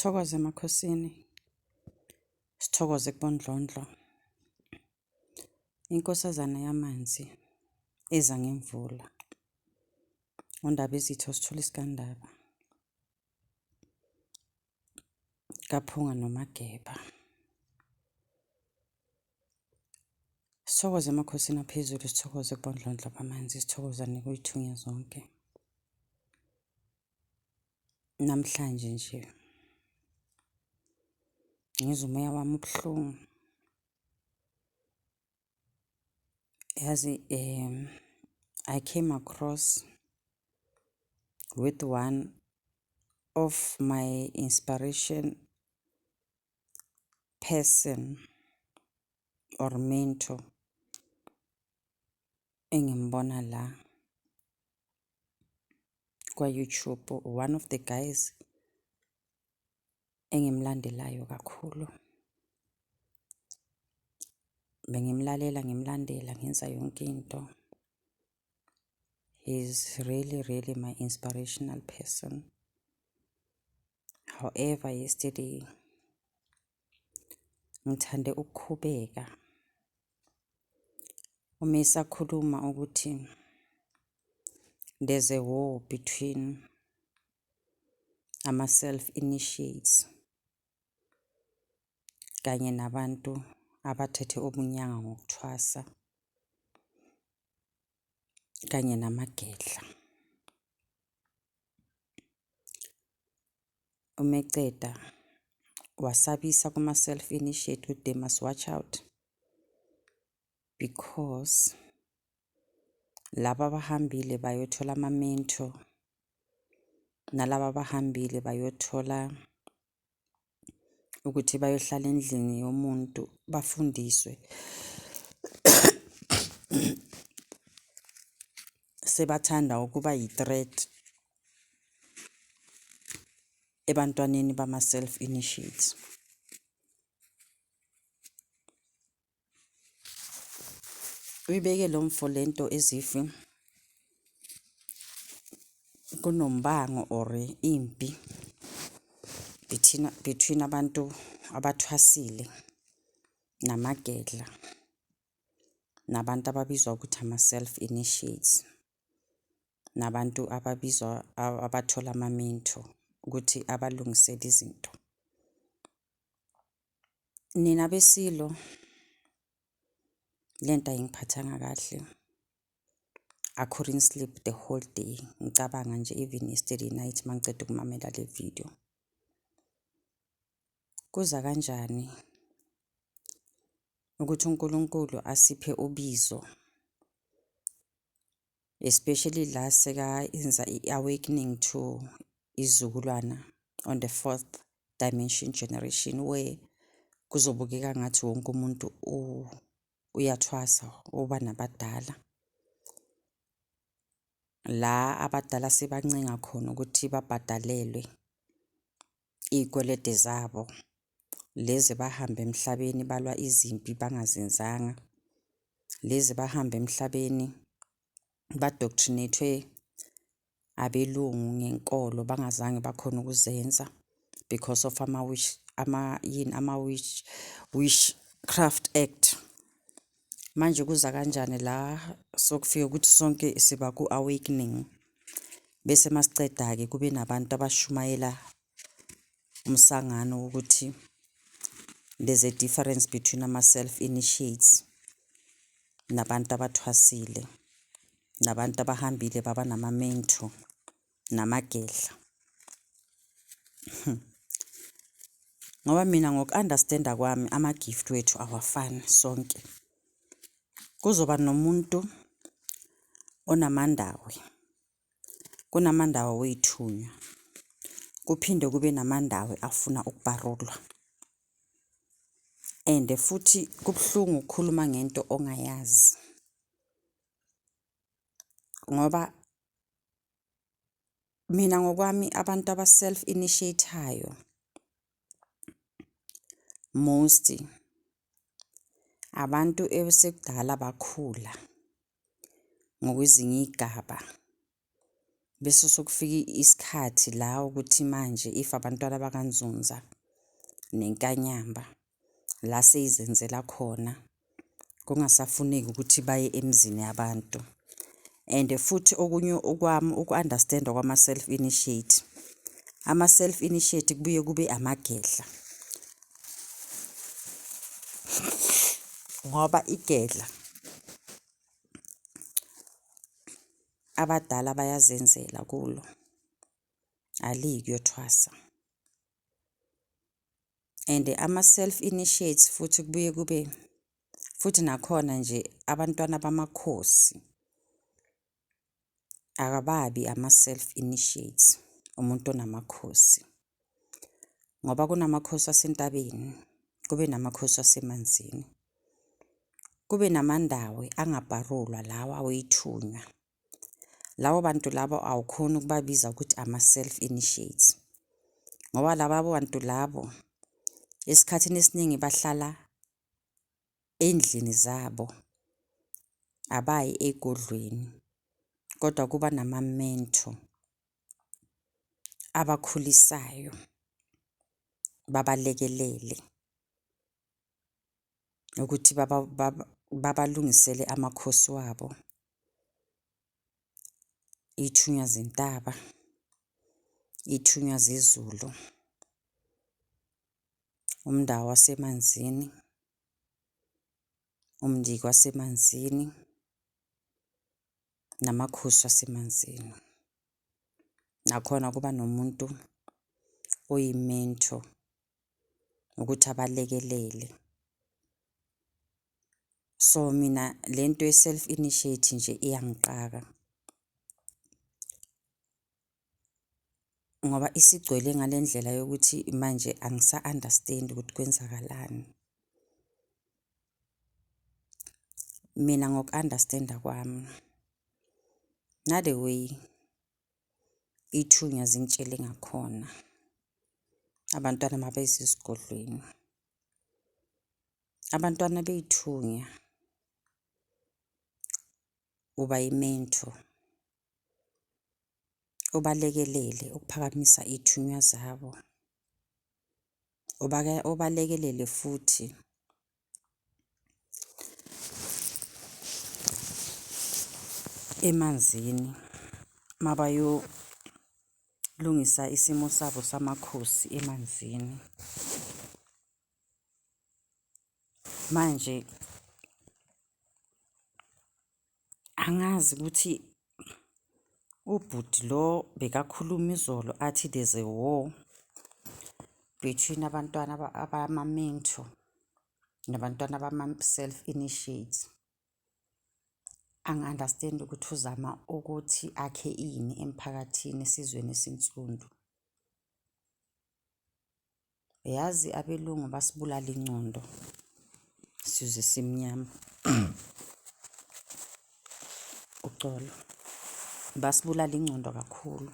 Sithokoze emakhosini, sithokoze kuboNdlondlo. Inkosazana yamanzi eza ngemvula, uNdabezitha usithole sikaNdaba, kaPhunga noMageba. Sithokoze emakhosini aphezulu, sithokoze kuboNdlondlo bamanzi, sithokoza nakuy'thunywa zonke. Namhlanje nje ngizwa umoya wami ubuhlungu. Yazi I came across with one of my inspiration person or mentor engimbona la kwa-YouTube, one of the guys engimlandelayo kakhulu. Bengimlalela, ngimlandela, ngenza yonke into. He's really, really my inspirational person. However, yesterday, ngithande ukukhubeka uma esakhuluma ukuthi there's a war between ama-self initiates kanye nabantu abathethe ubunyanga ngokuthwasa kanye namagedla. Uma eceda wasabisa kuma-self initiate ukuthi they must watch out because laba abahambile bayothola ama-mentor, nalaba abahambile bayothola ukuthi bayohlala endlini yomuntu bafundiswe. Sebathanda ukuba yi-threat ebantwaneni bama-self initiates. Uyibeke lo mfo lento ezifi kunombango or impi between abantu abathwasile namagedla, nabantu ababizwa ukuthi ama-self initiates, nabantu ababizwa abathola ama-mentor ukuthi abalungisele izinto. Nina beSilo, lento ayingiphathanga kahle. I couldn't sleep the whole day, ngicabanga nje even yesterday night uma ngiceda ukumamela le video. Kuza kanjani ukuthi uNkulunkulu asiphe ubizo, especially la sekayenza i-awakening to izizukulwana on the fourth dimension generation, where kuzobukeka ngathi wonke umuntu uyathwasa, uba nabadala. La abadala sebancenga khona ukuthi babhadalelwe iy'kwelede zabo, lezi bahambe emhlabeni balwa izimpi bangazenzanga, lezi bahambe emhlabeni ba-doctrinate-we abelungu ngenkolo bangazange bakhona ukuzenza because of ama-wish, ama yini, ama-wish, witchcraft act. Manje kuza kanjani la sokufika ukuthi sonke siba ku-awakening, bese masiceda-ke kube nabantu abashumayela umsangano wokuthi there's a difference between ama-self initiates nabantu abathwasile, nabantu abahambile baba nama-mentor namagedla. Ngoba mina ngoku-understand-a kwami ama-gift wethu awafani sonke. Kuzoba nomuntu onamandawe, kunamandawe wey'thunywa, kuphinde kube namandawe afuna ukuparulwa. And futhi kubuhlungu ukukhuluma ngento ongayazi, ngoba mina ngokwami abantu aba-self initiate-ayo most abantu esekudala bakhula ngokwezinye iy'gaba. Bese sokufika isikhathi la ukuthi manje if abantwana bakaNzunza neNkanyamba la seyizenzela khona, kungasafuneki ukuthi baye emzini yabantu. And futhi okunye okwami uku-understand-a kwama-self initiate, ama-self initiate kubuye kube amagedla. Ngoba igedla abadala bayazenzela kulo, aliyi kuyothwasa. And ama-self initiates futhi kubuye kube, futhi nakhona nje abantwana bamakhosi akababi ama-self initiates, umuntu onamakhosi. Ngoba kunamakhosi asentabeni, kube namakhosi asemanzini, kube namandawe angabharulwa lawa awey'thunywa. Labo bantu labo awukhoni ukubabiza ukuthi ama-self initiates, ngoba laba bantu labo esikhathini esiningi bahlala ey'ndlini zabo, abayi ey'godlweni. Kodwa kuba nama-mentor abakhulisayo, babalekelele ukuthi babalungisele amakhosi wabo, iy'thunywa zentaba, iy'thunywa zezulu, umndawo wasemanzini, umndiki wasemanzini, namakhosi asemanzini. Nakhona kuba nomuntu oyi-mentor ukuthi abalekelele. So, mina le nto ye-self initiate nje iyangixaka. Ngoba isigcwele ngale ndlela yokuthi manje angisa-understand-i ukuthi kwenzakalani. Mina ngoku-understand-a kwami, nale way iy'thunywa zingitshele ngakhona, abantwana mabeza esigodlweni, abantwana bey'thunya uba yi-mentor, ubalekelele ukuphakamisa iy'thunywa zabo, ubalekelele futhi emanzini mabayolungisa isimo sabo samakhosi emanzini. Manje angazi ukuthi ubhuti lo bekakhuluma izolo athi there's a war between abantwana abama-mentor nabantwana bama-self initiates. Angi-understand-i ukuthi uzama ukuthi akhe ini emphakathini esizweni esinsundu. Yazi abelungu basibulala ingcondo sizwe esimnyama. Ucolo. Basibulala ingcondo kakhulu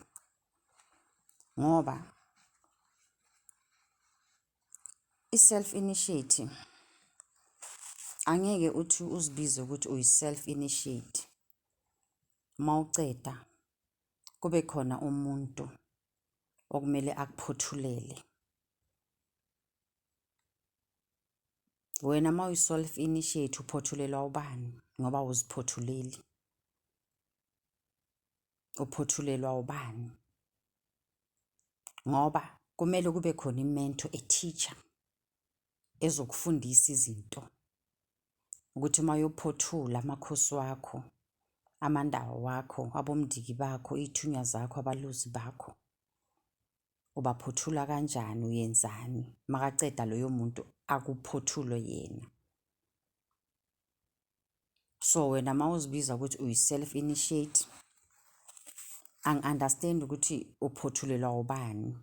ngoba i-self initiate angeke uthi uzibize ukuthi uyi-self initiate, mawuceda kube khona umuntu okumele akuphothulele. Wena uma uyi-self initiate uphothulelwa ubani ngoba awuziphothuleli? Uphothulelwa ubani? Ngoba kumele kube khona i-mentor, a teacher ezokufundisa izinto ukuthi uma uyophothula amakhosi wakho, amandawo wakho, abomndiki bakho, iy'thunywa zakho, abalozi bakho, ubaphothula kanjani, uyenzani. Makaceda loyo muntu akuphothule yena. So, wena uma uzibiza ukuthi uyi-self initiate, angi-understand ukuthi uphothulelwa ubani,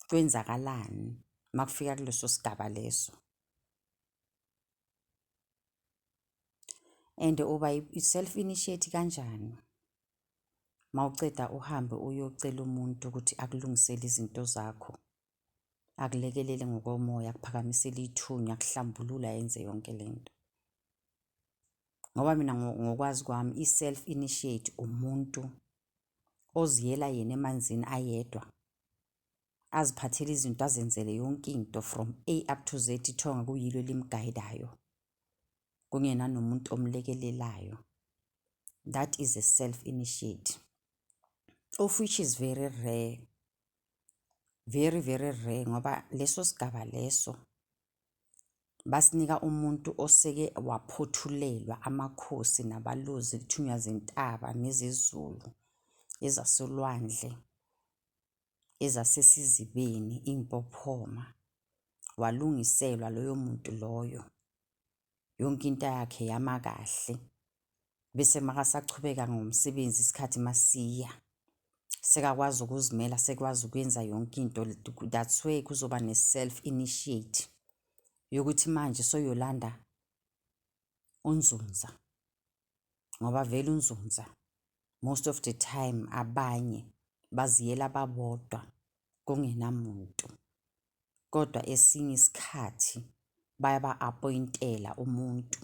kwenzakalani uma kufika kuleso sigaba leso. And uba i-self initiate kanjani uma uceda uhambe uyocela umuntu ukuthi akulungisele izinto zakho, akulekelele ngokomoya, akuphakamisele iy'thunywa, akuhlambulule, ayenze yonke le nto. Ngoba mina ngokwazi kwami i-self initiate umuntu oziyela yena emanzini ayedwa, aziphathele izinto azenzele yonke into from A up to Z, ithonga kuyilo elimgayidayo, kungenanomuntu omlekelelayo. That is a self-initiate, of which is very rare, very very rare, ngoba leso sigaba leso basinika umuntu oseke waphothulelwa amakhosi nabalozi, izithunywa zentaba nezezulu, ezasolwandle, ezasesizibeni, iy'mpophoma. Walungiselwa loyo muntu loyo, yonke into yakhe yama kahle. Bese makasachubeka ngomsebenzi isikhathi masiya, sekakwazi ukuzimela, sekwazi ukwenza yonke into. That's where kuzoba ne-self initiate yokuthi manje soyolanda uNzunza, ngoba vele uNzunza most of the time abanye baziyela babodwa kungenamuntu. Kodwa esinye isikhathi bayaba-appoint-ela umuntu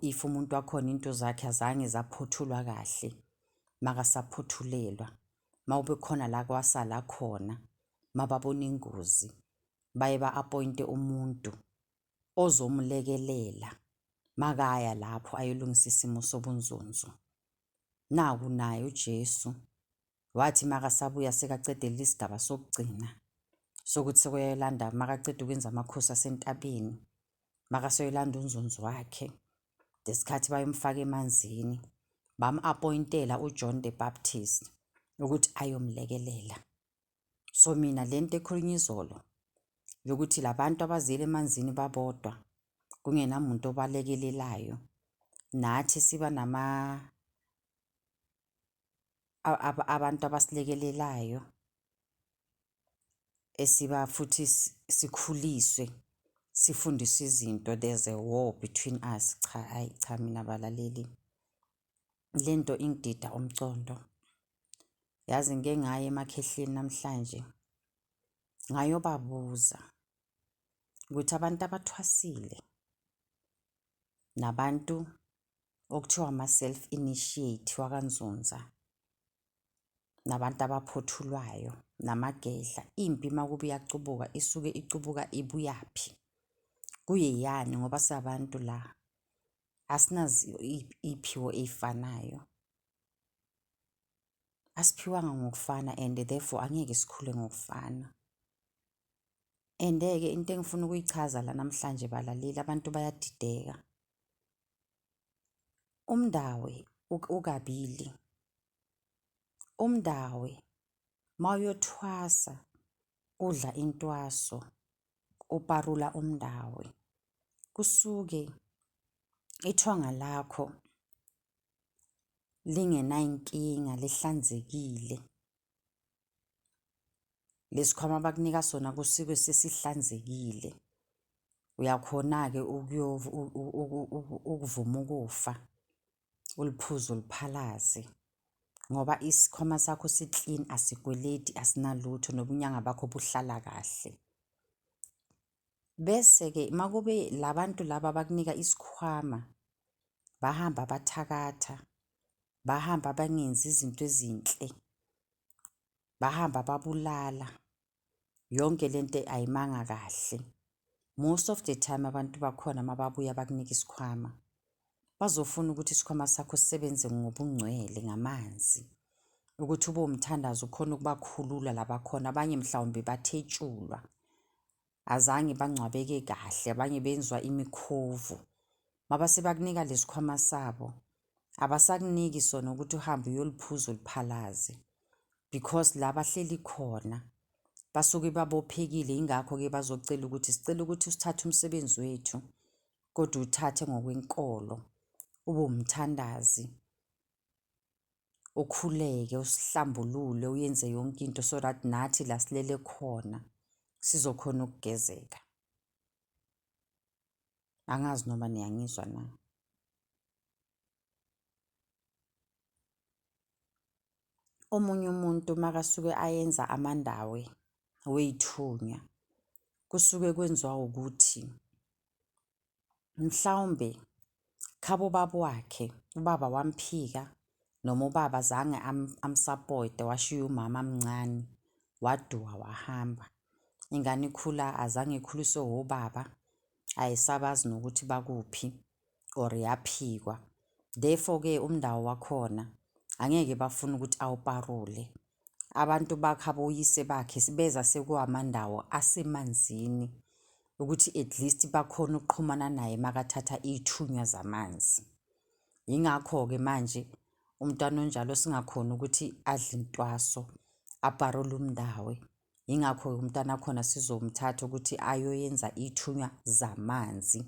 if umuntu wakhona into zakhe azange zaphothulwa kahle, makasaphothulelwa, mawube khona la kwasala khona, mababona ingozi, baye ba-appoint-e umuntu ozomlekelela makaya lapho ayolungisa isimo sobunzunzu. Naku naye uJesu wathi makasabuya sekacedele isigaba sokugcina sokuthi sekuyolanda, makaceda ukwenza amakhosi asentabeni, makasoyolanda unzunzu wakhe, lesikhathi bayomfaka emanzini, bam-appoint-ela uJohn the Baptist ukuthi ayomlekelela. So mina lento ekhulunywa izolo yokuthi labantu abaziyela emanzini babodwa kungenamuntu obalekelelayo, nathi siba nama abantu abasilekelelayo esiba futhi sikhuliswe sifundiswe izinto, there's a war between us. Cha, hhayi cha, mina balaleli, lento ingidida umcondo. Yazi ngike ngaya emakhehleni namhlanje ngayobabuza ukuthi abantu abathwasile nabantu okuthiwa ama-self initiate wakaNzunza nabantu abaphothulwayo namagedla, impi makube iyacubuka isuke icubuka ibuyaphi, kuyeyani, ngoba sabantu la asinazo iy'phiwo ey'fanayo, asiphiwanga ngokufana and therefore angeke sikhule ngokufana. And-ke into engifuna ukuyichaza la namhlanje balaleli, abantu bayadideka. Umndawe ukabili. Umndawe mawuyothwasa udla intwaso uparula umndawe, kusuke ithonga lakho lingenayinkinga, lihlanzekile. Lesikhwama abakunika sona kusuke sesihlanzekile. Uyakhona-ke ukuvuma ukufa, uliphuze uliphalaze, ngoba isikhwama sakho si-clean, asikweleti, asinalutho, nobunyanga bakho buhlala kahle. Bese-ke makube labantu laba abakunika isikhwama bahamba bathakatha, bahamba bangenzi izinto ezinhle, bahamba babulala, yonke lento ayimanga kahle. Most of the time abantu bakhona mababuya bakunika isikhwama, bazofuna ukuthi isikhwama sakho sisebenze ngobungcwele, ngamanzi, ukuthi ube umthandazo ukhone ukubakhulula labakhona. Abanye mhlawumbe bathetshulwa, azange bangcwabeke kahle, abanye benzwa imikhovu. Mabase bakunika lesikhwama sabo, abasakuniki sona ukuthi uhambe uyoliphuza uliphalaze, because la bahleli khona basuke babophekile. Yingakho-ke bazocela ukuthi sicela ukuthi usithathe umsebenzi wethu, kodwa uthathe ngokwenkolo, ube umthandazi, ukhuleke, usihlambulule, uyenze yonke into so that nathi la silele khona sizokhona ukugezeka. Angazi noma niyangizwa na. Omunye umuntu makasuke ayenza amandawe wey'thunywa, kusuke kwenziwa ukuthi mhlawumbe khabo baba wakhe, ubaba wamphika, Noma ubaba azange amsapote, washiya umama mncane, waduka wahamba. Ingane ikhula azange ikhuliswe obaba, ayisabazi nokuthi bakuphi or yaphikwa. Therefore-ke umndawo wakhona angeke bafune ukuthi awuparule. Abantu bakhe aboyise bakhe beza sekuwamandawo asemanzini ukuthi at least bakhone ukuxhumana naye makathatha iy'thunywa zamanzi. Yingakho-ke manje umntwana onjalo singakhoni ukuthi adle intwaso, aparule umndawe. Yingakho-ke umntwana wakhona sizomthatha ukuthi ayoyenza iy'thunywa zamanzi,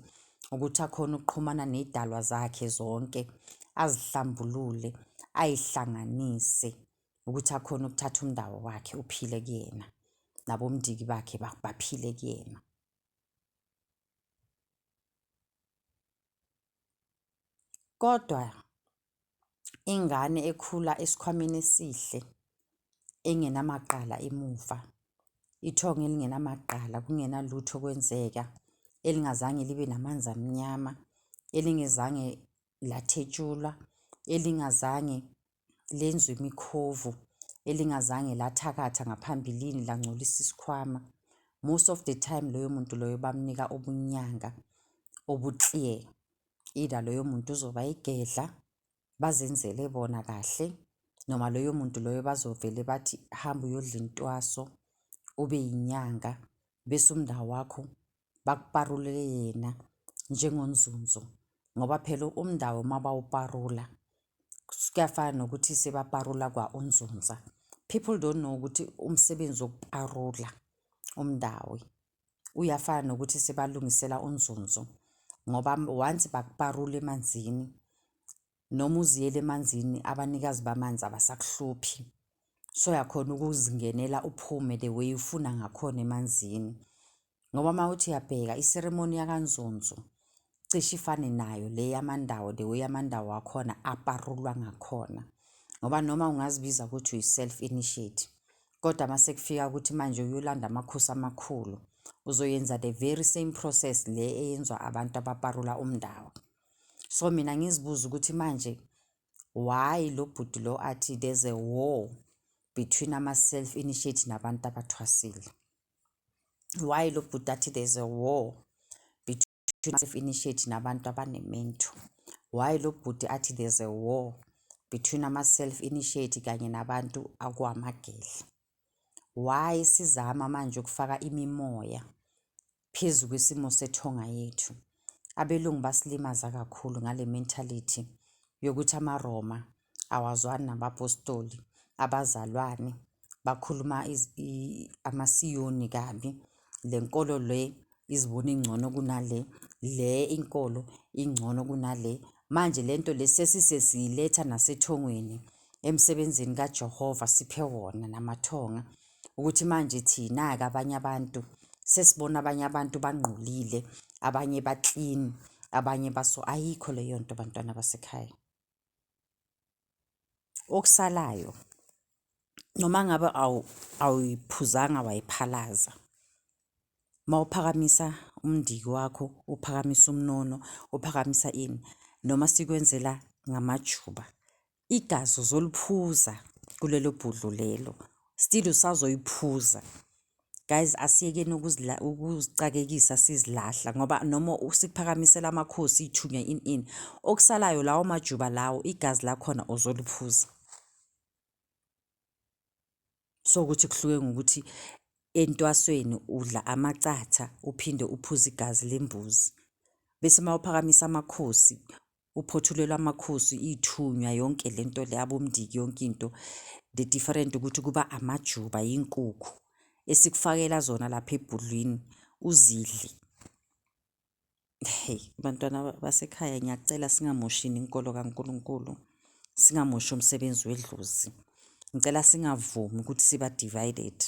ukuthi akhone ukuxhumana ney'dalwa zakhe zonke, azihlambulule, ay'hlanganise ukuthi akhone ukuthatha umndawo wakhe uphile kuyena, nabomndiki bakhe baphile kuyena. Kodwa ingane ekhula esikhwameni esihle engenamaqala emuva, ithongo elingenamaqala, kungenalutho okwenzeka, elingazange libe namanzi amnyama, elingezange lathetshulwa, elingazange lenziwe imikhovu, elingazange lathakatha ngaphambilini langcolisa isikhwama. Most of the time loyo muntu loyo bamnika ubunyanga obu-clear. Either loyo muntu uzoba igedla, bazenzele bona kahle, noma loyo muntu loyo bazovele bathi hamba uyodla intwaso, ube yinyanga, bese umndawo wakho bakuparulele yena njengonzunzu. Ngoba phela umndawo uma bawuparula kuyafana nokuthi sebaparula kwa unzunza. People don't know ukuthi umsebenzi wokuparula umndawo uyafana nokuthi sebalungisela unzunzu, ngoba once bakuparula emanzini, noma uziyele emanzini, abanikazi bamanzi abasakuhluphi. So uyakhona ukuzingenela uphume the way ufuna ngakhona emanzini. Ngoba uma uthi uyabheka i-ceremony yakanzunzu cishe ifane nayo le yamandawo, the way amandawo akhona aparulwa ngakhona. Ngoba noma ungazibiza ukuthi uyi-self initiate, kodwa mase kufika ukuthi manje uyolanda amakhosi amakhulu, uzoyenza the very same process le eyenzwa abantu abaparula umndawo. So mina ngizibuza ukuthi manje why lo bhuti lo athi there's a war between ama-self initiate nabantu abathwasile? Why lo bhuti athi there's a war between self initiate nabantu abane-mentor? Why lo bhuti athi there's a war between ama-self initiate kanye nabantu akwamagedla? Why sizama manje ukufaka imimoya phezu kwesimo sethonga yethu? Abelungu basilimaza kakhulu ngale mentality yokuthi amaRoma awazwani nabapostoli, abazalwane bakhuluma amasiyoni kabi, le nkolo le izibona ingcono kunale, le inkolo ingcono kunale. Manje lento le sesisiyiletha nasethongweni emsebenzini kaJehova siphe wona namathonga ukuthi manje thina-ke abanye abantu sesibona abanye abantu bangqolile, abanye ba-clean, abanye baso. Ayikho leyo nto, bantwana basekhaya. Okusalayo noma ngabe awuyiphuzanga wayiphalaza, mawuphakamisa umndiki wakho, uphakamisa umnono, uphakamisa ini, noma sikwenzela ngamajuba, igazi uzoliphuza kulelo bhudlu lelo, still usazoyiphuza. Guys, asiyekeni ukuzicakekisa sizilahla, ngoba noma sikuphakamisela amakhosi, iy'thunywa, ini ini, okusalayo lawo majuba lawo, igazi lakhona uzoliphuza. So ukuthi kuhluke ngokuthi entwasweni udla amacatha uphinde uphuze igazi lembuzi, bese mawuphakamisa amakhosi uphothulelwa amakhosi, iy'thunywa, yonke lento le, abomndiki, yonke into, the different ukuthi kuba amajuba, yinkukhu esikufakela zona lapha ebhudlwini uzidle. Hey bantwana basekhaya, ngiyacela singamoshini inkolo kaNkulunkulu, singamoshi umsebenzi wedlozi. Ngicela singavumi ukuthi siba divided,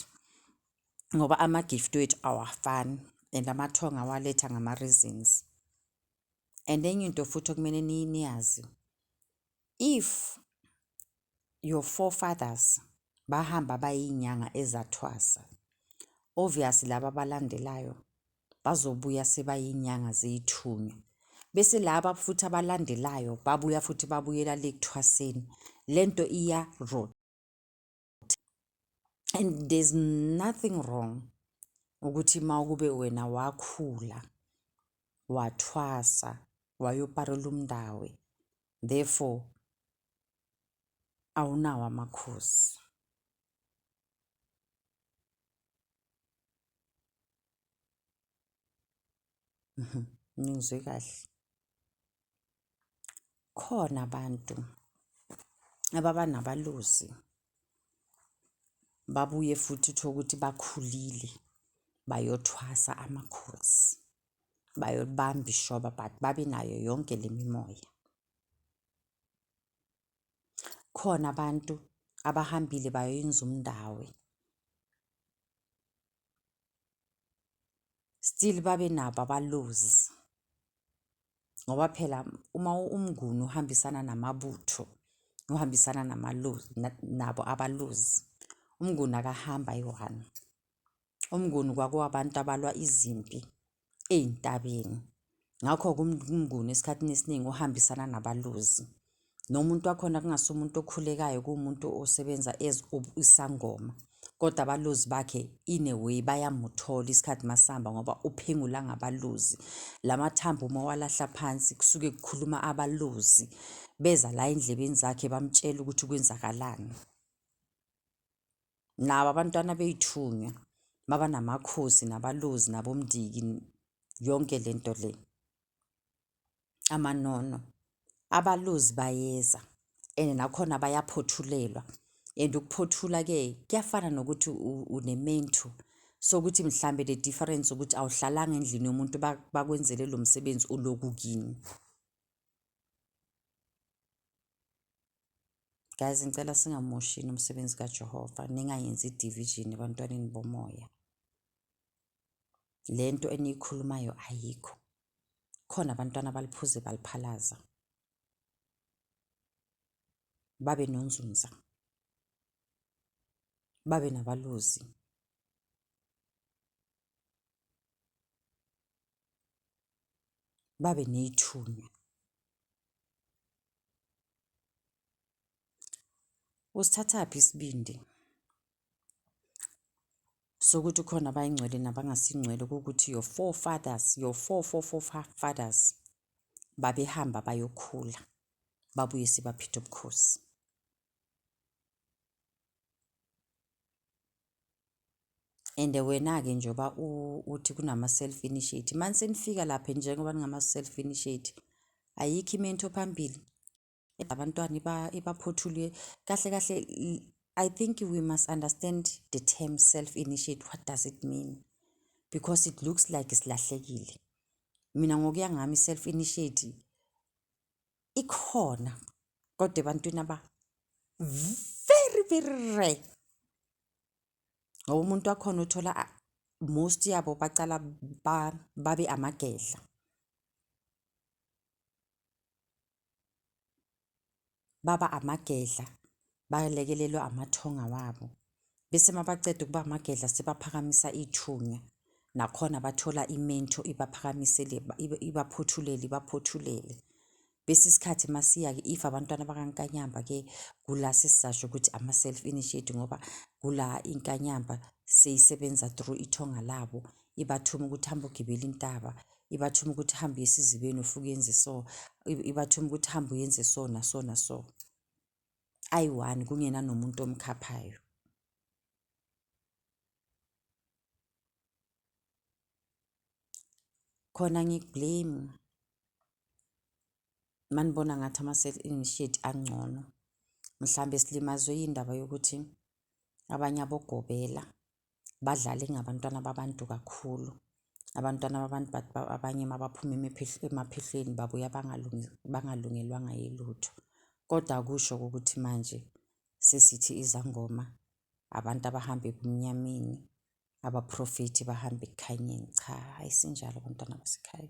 ngoba ama-gift wethu awafani and amathonga awaletha ngama-reasons. And enye into futhi okumele niyazi, if your forefathers bahamba bayinyanga ezathwasa, obviously laba abalandelayo bazobuya sebayinyanga zey'thunywa. Bese laba futhi abalandelayo babuya futhi babuyela le ekuthwaseni. Le nto iya-rotate and there's nothing wrong ukuthi uma ukube wena wakhula wathwasa wayoparela umndawe, therefore awunawo amakhosi. Ningizwe kahle. Khona abantu ababa nabalozi babuye futhi uthole ukuthi bakhulile bayothwasa amakhosi, bayolibamba ishoba but babe nayo yonke le mimoya. Khona abantu abahambile bayoyenza umndawe. Still babe nabo abalozi ngoba phela uma uMnguni uhambisana namabutho, uhambisana namalozi nabo abalozi. UMnguni akahambi ayi-one. UMnguni kwakuwabantu abalwa izimpi ey'ntabeni. Ngakho-ke uMnguni esikhathini esiningi uhambisana nabalozi. Nomuntu wakhona kungase umuntu okhulekayo kuwumuntu osebenza as isangoma kodwa abalozi bakhe in a way bayamuthola isikhathi masihamba ngoba uphengula ngabalozi. La mathambo uma walahla phansi kusuke kukhuluma abalozi beza la endlebeni zakhe bamtshela ukuthi kwenzakalani. Nabo abantwana bey'thunywa baba namakhosi nabalozi nabomndiki yonke le nto le. Amanono. Abalozi bayeza and nakhona bayaphothulelwa and ukuphothula-ke kuyafana nokuthi une-mentor. So ukuthi mhlambe the difference ukuthi awuhlalanga endlini yomuntu bakwenzele lo msebenzi uloku kini. Guys, ngicela singamoshini umsebenzi kaJehova, ningayenzi i-division ebantwaneni bomoya. Le nto eniyikhulumayo ayikho. Khona abantwana abaliphuze baliphalaza. Babe nonzunza. Babe nabalozi. Babe ney'thunywa. Usithathaphi isibindi sokuthi khona abayingcwele nabangasingcwele kuwukuthi your forefathers, your four four four fathers babehamba bayokhula babuye sebaphethe ubukhosi. And wena-ke njengoba uthi kunama-self initiate, manje senifika lapha njengoba ningama-self initiate, ayikho imento phambili. Abantwana ibaphothule kahle kahle. I think we must understand the term self initiate. What does it mean? Because it looks like silahlekile. Mina ngokuya ngami self initiate ikhona kodwa ebantwini aba very very rare. Ngoba umuntu wakhona uthola most yabo bacala babe amagedla. Baba amagedla balekelelwa amathonga wabo. Bese mabaceda ukuba amagedla sebaphakamisa ithunya. Nakhona bathola imento ibaphakamisele ibaphothulele ibaphothulele. Bese isikhathi masiya-ke if abantwana bakaNkanyamba-ke kula sesizasho ukuthi ama-self initiate ngoba kula inkanyamba seyisebenza through ithonga labo, ibathuma ukuthi hamba ugibele intaba, ibathuma ukuthi hamba uye esizibeni ufike uyenze so, ibathuma ukuthi hamba uyenze so naso naso. Ayi-one kungena nomuntu omkhaphayo. Khona angiku-blame manibona ngathi ama-self initiate angcono. Mhlambe silimazwe yindaba yokuthi abanye abogobela badlale ngabantwana babantu kakhulu. Abantwana babantu but abanye mabaphuma emaphehlweni babuya bangalungelwanga yilutho. Kodwa akusho ukuthi manje sesithi izangoma abantu abahamba ebumnyameni, abaprofethi bahamba ekukhanyeni. Cha, ayisinjalo bantwana basekhaya.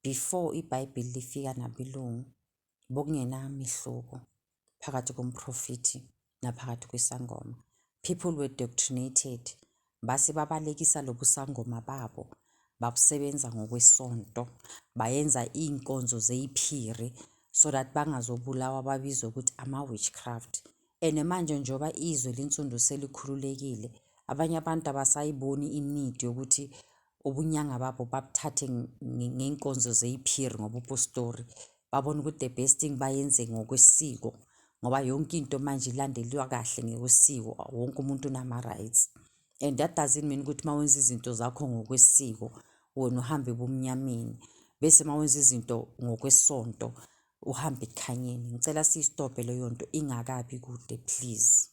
Before iBhayibheli lifika nabelungu, bokungenamehluko phakathi komprofethi naphakathi kwesangoma. People were doctrinated. Base babalekisa lobu sangoma babo, babusebenza ngokwesonto, bayenza iy'nkonzo zeyiphiri. So that bangazobulawa babizwe ukuthi ama-witchcraft. And manje njengoba izwe linsundu selikhululekile, abanye abantu abasayiboni i-need yokuthi ubunyanga babo babuthathe ngey'nkonzo zeyiphiri ngobupostori. Babona ukuthi the best thing bayenze ngokwesiko ngoba yonke into manje ilandelwa kahle ngokwesiko, wonke umuntu unama-rights. And that doesn't mean ukuthi uma wenza izinto zakho ngokwesiko wena uhambe ebumnyameni, bese uma wenza izinto ngokwesonto uhambe ekukhanyeni. Ngicela siyistobhe leyo nto ingakabi kude please.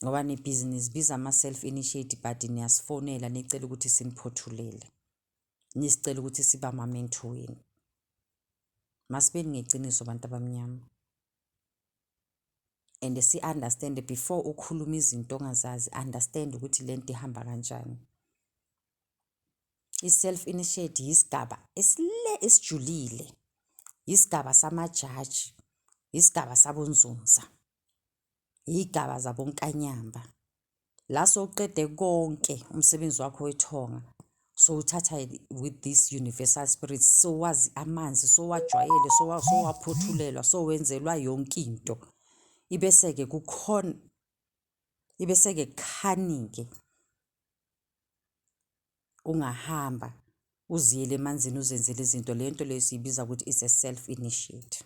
Ngoba nibhizi nizibiza ama-self initiate but niyasifonela nicela ukuthi siniphothulele. Nisicela ukuthi sibe ama-mentor wenu. Masibeni ngeqiniso bantu abamnyama. And si-understand before ukhuluma izinto ongazazi, understand ukuthi le nto ihamba kanjani. I-self initiate yisigaba esile esijulile, yisigaba samajaji, yisigaba sabonzunza, yigaba zabonkanyamba. La sowuqede konke umsebenzi wakho wethonga, sowuthatha with this universal spirit, sowazi amanzi, sowajwayele, sowaphothulelwa, sowenzelwa yonke into. Ibese-ke kukhona, ibese-ke kukhani-ke ungahamba uziyele emanzini uzenzele izinto. Le nto leyo siyibiza ukuthi is a self initiate.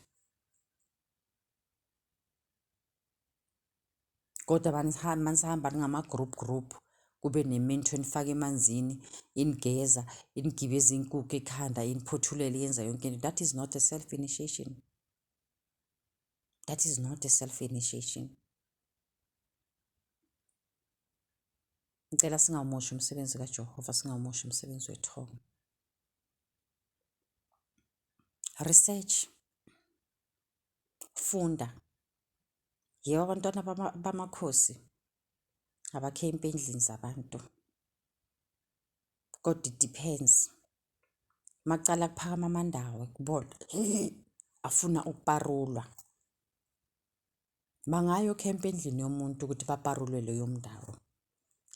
Kodwa manisahamba ningama-group group, kube neminto enifaka emanzini, inigeza, inigibeza inkukhu ekhanda, iniphothulele, yenza yonke into. That is not a self initiation. That is not a self initiation. Ngicela singawumoshi umsebenzi kaJehova, singawumoshi umsebenzi wethongo. Research. Funda. Yebo abantwana bamakhosi abakhempi endlini zabantu. Kodwa it depends. Makucala kuphakama amandawo kubona afuna ukuparulwa. Bangayokhempa endlini yomuntu ukuthi baparulwe leyo ndawo.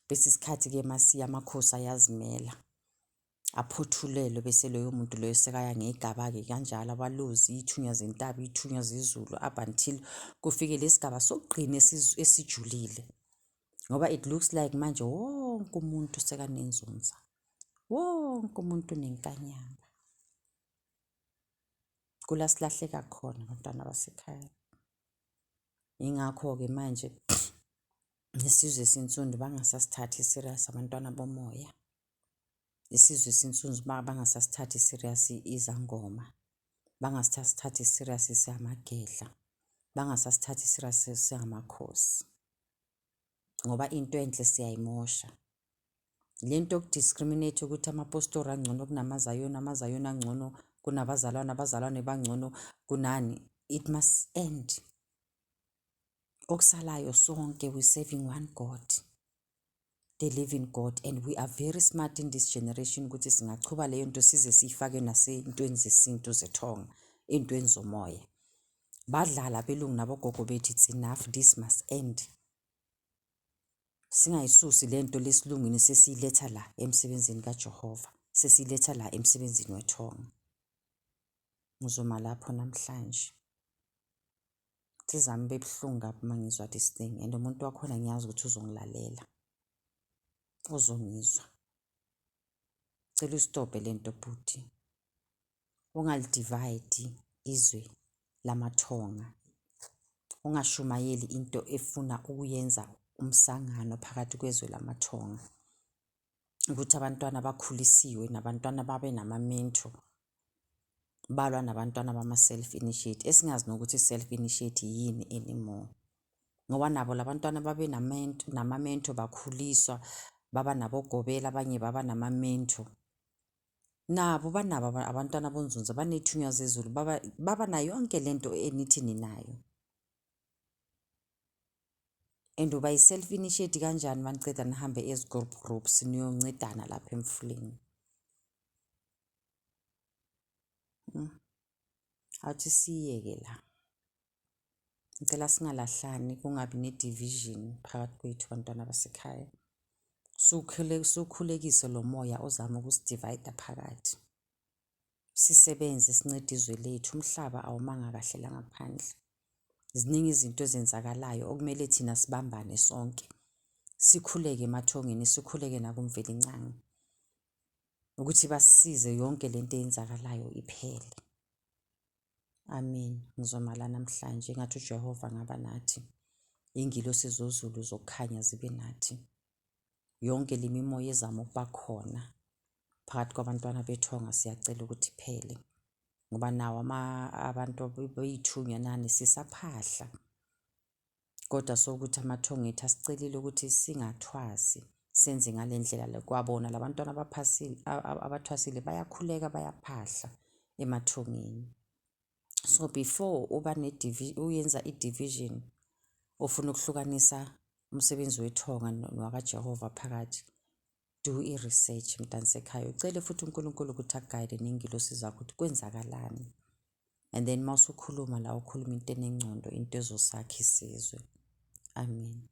Bese isikhathi-ke masiya amakhosi ayazimela. Aphothulelwe bese loyo muntu loyo sekaya ngey'gaba-ke kanjalo abalozi, iy'thunywa zentaba, iy'thunywa zezulu up until kufike lesigaba sokugcina esijulile. Ngoba it looks like manje wonke umuntu sekanenzunza, wonke umuntu unenkanyamba. Kula silahleka khona bantwana basekhaya. Yingakho-ke manje nesizwe esinsundu bangasasithathi serious abantwana bomoya. Isizwe esinsundu bangasasithathi serious izangoma, bangasasithathi serious siyamagedla, bangasasithathi serious singamakhosi. Ngoba into enhle siyayimosha. Le nto yoku-discriminate ukuthi amapostori angcono kunamazayoni, amazayoni angcono kunabazalwane, abazalwane bangcono kunani, it must end. Okusalayo sonke we serving one God, the living God, and we are very smart in this generation ukuthi singachuba leyo nto size siyifake nasentweni zesintu zethonga, ey'ntweni zomoya. Badlala abelungu nabogogo bethu, it's enough, this must end. Singayisusi le nto lesilungwini sesiyiletha la emsebenzini kaJehova, sesiyiletha la emsebenzini wethonga. Ngizoma lapho namhlanje. Inhliziyo yami ibe buhlungu kabi uma ngizwa this thing and umuntu wakhona ngiyazi ukuthi uzongilalela, uzongizwa. Cela uyistobhe le nto bhuti, ungalidivayidi izwe lamathonga, ungashumayeli into efuna ukuyenza umsangano phakathi kwezwe lamathonga. Ukuthi abantwana bakhulisiwe nabantwana babe nama-mentor, balwa nabantwana bama-self initiate esingazi nokuthi self initiate yini anymore. Ngoba nabo labantwana babe nama-mentor bakhuliswa, baba nabogobela, abanye baba nama-mentor. Nabo banabo abantwana bonzunza, baney'thunywa zezulu, baba nayo yonke lento enithi ninayo. And uba yi-self initiate kanjani maniceda nihambe as group groups niyoncedana lapha emfuleni? Awuthi siyeke la. Ngicela singalahlani kungabi ne-division phakathi kwethu bantwana basekhaya. Siwukhulekise lo moya ozama ukusidivayida phakathi. Sisebenze sincede izwe lethu, umhlaba awumanga kahle la ngaphandle. Ziningi izinto ezenzakalayo okumele thina sibambane sonke. Sikhuleke emathongeni, sikhuleke nakuMvelincangi ukuthi basisize yonke lento eyenzakalayo iphele. Amen. Ngizoma la namhlanje engathi uJehova angaba nathi. Iy'ngilosi zozulu zokukhanya zibe nathi. Yonke le mimoya ezama ukuba khona phakathi kwabantwana bethonga siyacela ukuthi iphele. Ngoba nawo abantu bey'thunywa nani sisaphahla. Kodwa sokuthi amathongo ethu asicelile ukuthi singathwasi senze ngale ndlela le kwabona labantwana abaphasile abathwasile bayakhuleka bayaphahla emathongeni. So before uba ne uyenza i-division ofuna ukuhlukanisa umsebenzi wethonga nowakaJehova phakathi, do i-research mntansekhaya, ucele futhi uNkulunkulu ukuthi aku-guide ney'ngilosi zakho ukuthi kwenzakalani. And then mawusukhuluma la ukhuluma into enengcondo, into ezosakha isizwe. Amen.